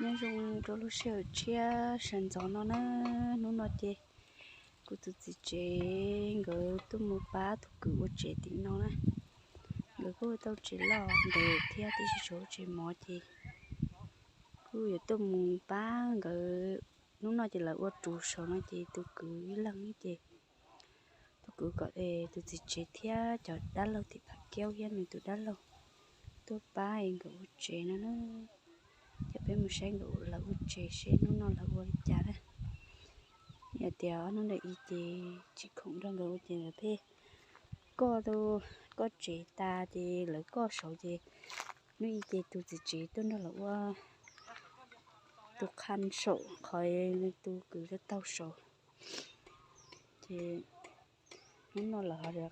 Nyob zoo rau lub sij hawm tshiab sawv ntxov no na, hnub no ces kuv tus txiv tsev nkawd tuaj mus pab tus kwv ua tsev tim no na. Nkawd kuj tau tsev loj ntev thiab, tiam sis tshuav tsev mov ces kuj yuav tuaj mus pab nkawd. Hnub no ces lawv ua ruv saud no ces tus kwv ib leeg ces tus kwv kom tus txiv tsev thiab cov dab laug tim Phav Kiaub thiab nws tus dab laug tuaj pab es nkawd ua tsev no na. Ces peb mus saib nkawd lawv ua tsev seb hnub no lawv ua li cas na. Yog tias ob hnub ntawm i ces tsis khoom nrog nkawd ua ces lawv pheej koj, koj tsev tas ces lawv koj saud ces hnub i ces tus txiv tsev tuaj nrog lawv ua tus qha saum qhov tus kwv taug saud. Ces hnub no lawv ho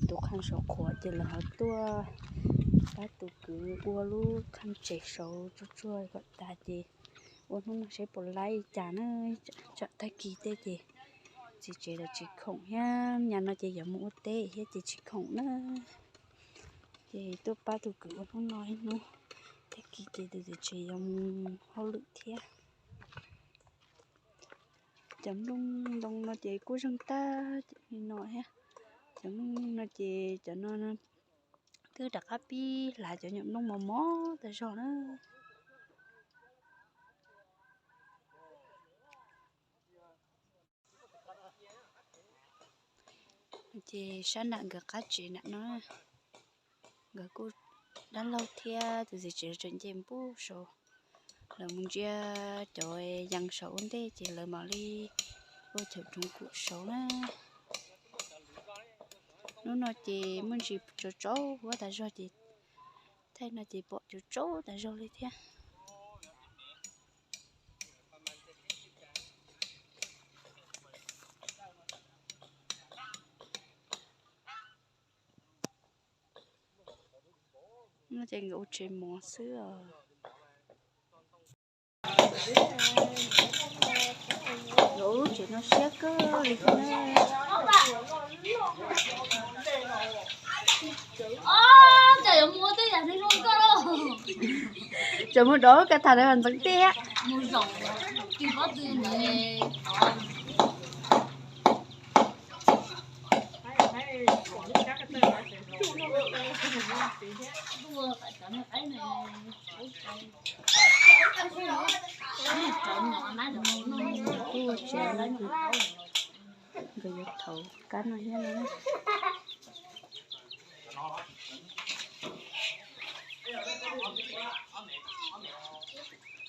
tus qha saum qhuav ces lawv ho tuaj pab tus kwv ua lub qha tsev saud tsuag tsuag kom tas ces ua hnub no seb puas laib li cas na. Tsam tag kis tej ces txiv tsev lawv tsis khoom thiab, nyab no ces yuav mus ua teb thiab ces tsis khoom na. Ces tuaj pab tus kwv ua hnub no ib hnub, tag kis ces tus txiv tsev yuav mus hauj lwm thiab. Cov nplooj ntoo no ces kuj zeeg tag li no thiab. Cov nplooj no ces cov no twb rov qab pib hlav cov nyuam nplooj mos mos tas zog na. Ces sab nram nkawd qab tsev nram no, nkawd kuj dab laug thiab tus txiv tsev tseem nce npuj saud. Lawv mus ntsia cov yees saum ua ntej ces lawv mam li ua chaw roov kum saud na. Hnub no ces muaj ntsis tsaus tsaus huab tas zog ces thaij no ces pom tsaus tsaus tas zog li thiab. No ces nkawd ua tsev mov xwb os. Nkawd ua lub tsev no siab kawg li thiab na. Tseem mus dov ka tham lawv ntxeev tiag. Kuj ua tsev no ces nkawd yuav thauv kab no thiab no na.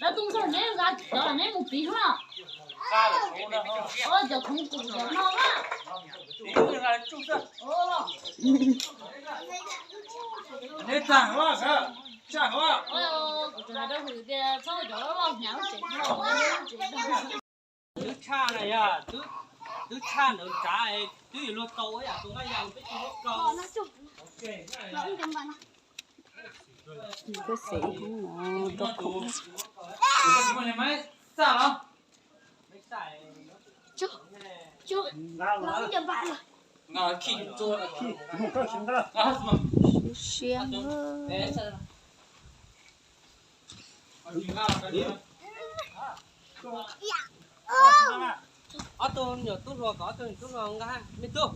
Lawv tus ntxawg neb nqa cov neb mus piv hlo. Cov khoov kum cov no na. Neb txag hlo, txag hlo. Kuv hais rau hwm tias txhob cov loj loj hnyav lub tsev no. Twb tshaj na yog, twb tshaj ntawd tsav, twb yuav luag tau ib yam tus nqaij yas peb tsis muab kau. Kuj xev ib hnub no rau khoom. Siab siab. Ob tug nyuam tub hluas kom ob tug nyuam tub hluas nqa, me tub,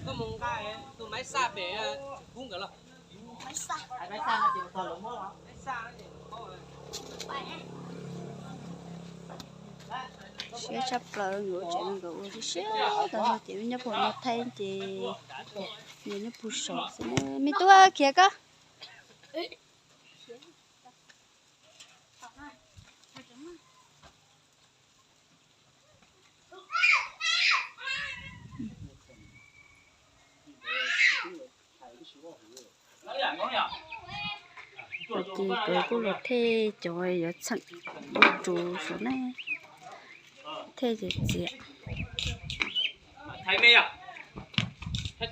koj mus nqa tus maiv xaj pem kub nkawd los. Siab tshaj plaws, nkawd ua tsev no nkawd ua siab siab tas zog ces nyob puag no thaij ces nyob puag saud xwb. Me tub, khiav koj. Ces nkawd kuj los thej cov yuav txheem ua ruv saum na, thej txiav txiav. Ces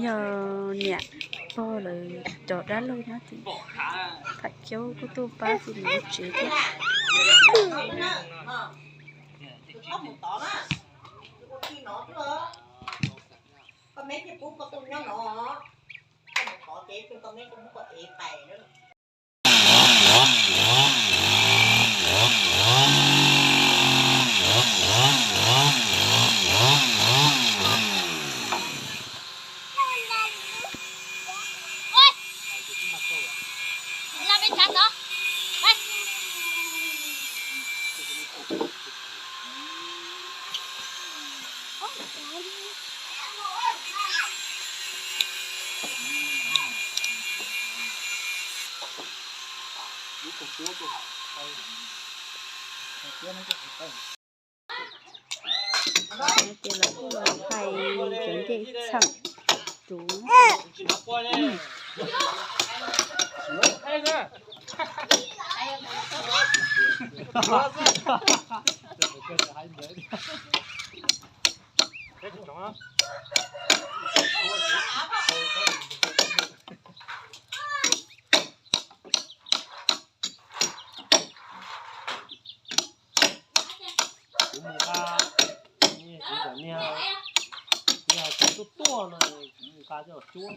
yog niam pog lawv cov dab laug nyob tim Phav Kiaub kuj tuaj pab tim lawv tsev thiab. Ces lawv kuj los thais cov ncej txheem ruv. Kuv mus nqa, kuv cov niag, niag tuaj tuaj no, kuv mus nqa coj los cuab.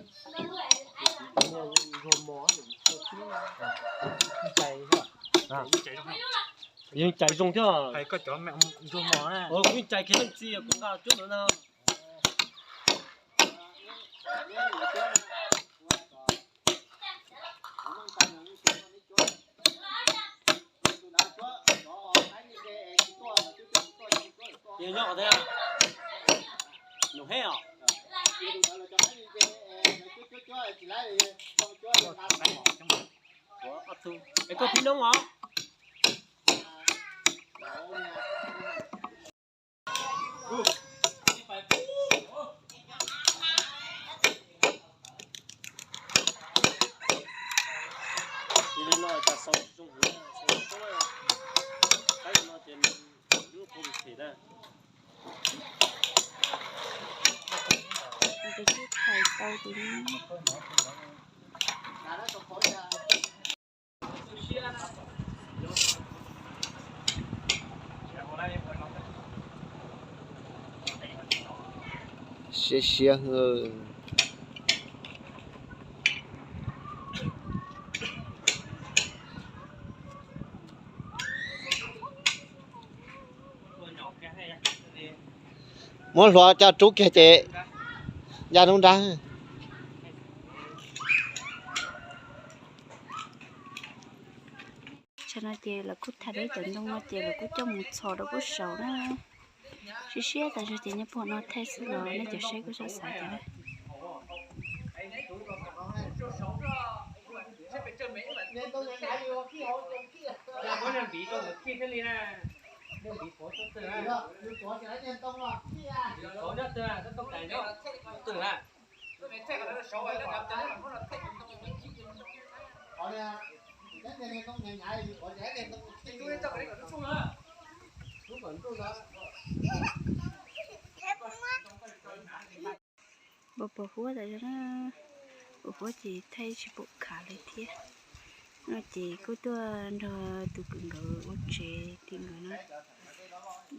Kuv cov niag ntsuag mos, yeej cais zoo thiab. Kuv yeej cais kiag leej txiv kuv nqa cuab ntawd na. Yog nyob qhov twg? Num hej os. Es koj phib noob os. Li no cas xaus zoo, xaus zoo na. Qaib no ces nws lub qhov them na. Ces twb thais tau tus. Siab siab. Muab hluav coj rub kiag ces ya nub nrab. Tsam no ces lawv kuj thaiv lawv cov ntoo no ces lawv kuj coj mus txhos rau pub saud na. Siab siab tas zog ces nyob puag no thaij xwb los nej cov saib kuj txhob xav cas. Npau pos huab tas zog na, pos huab ces thaij tsis pom khav li thiab. No ces kuj tuaj nrog tus kwv nkawd ua tsev tim nkawd na,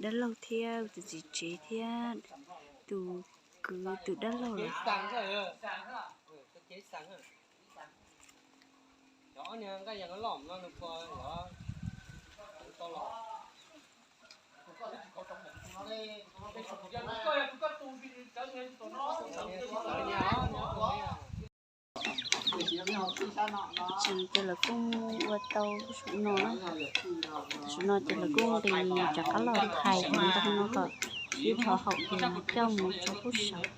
dab laug thiab tus txiv tsev thiab tus kwv tus dab laug lawm. Tseem ces lawv kuj ua tau saum no na, saum no ces lawv kuj nqis rov qab los thais cov ntoo no kom sib dhos haum ces coj mus rau pub saud.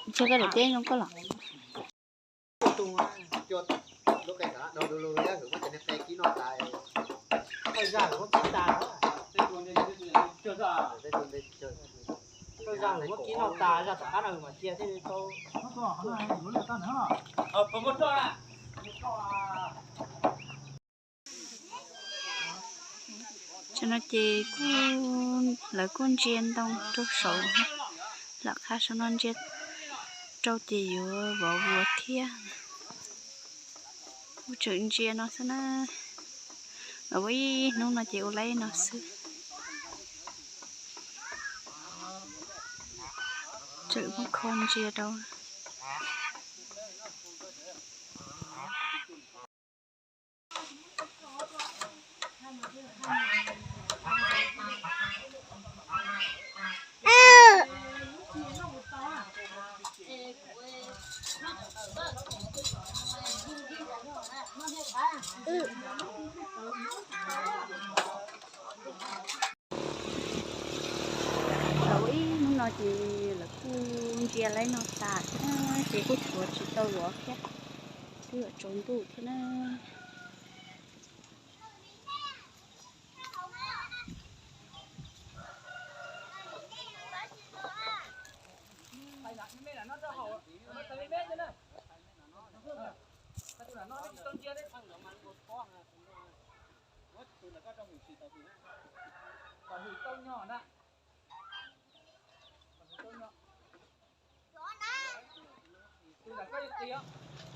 Ntshe koj daim teb zoo koj los. Koj zaj muab kib noj tas, zaj tom qab no mas cia thiaj li tau. Tam no ces kuj, lawv kuj ntsia ntoo rau saud, lam qab saum no ntsia rau ces yuav vov vuas thiab. Kuj tseem ntsia no xwb na, los ua ib hnub no ces ua laib no xwb. Tseem muab kho ntsia rau. Tau ib hnub no ces lawv kuj ntsia laib no tas thiab na, ces kuj tshuav tsis tau vov thiab, twb yuav tsaus ntuj thiab na.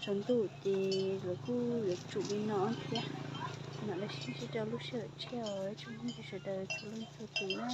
Tsaus ntuj ces lawv kuj yuav tsum li no thiab. Mam li sib ntsib rau lub sij hawm tshiab os ib tsoom phooj ywg sawv daws txhua leej txhua tus na.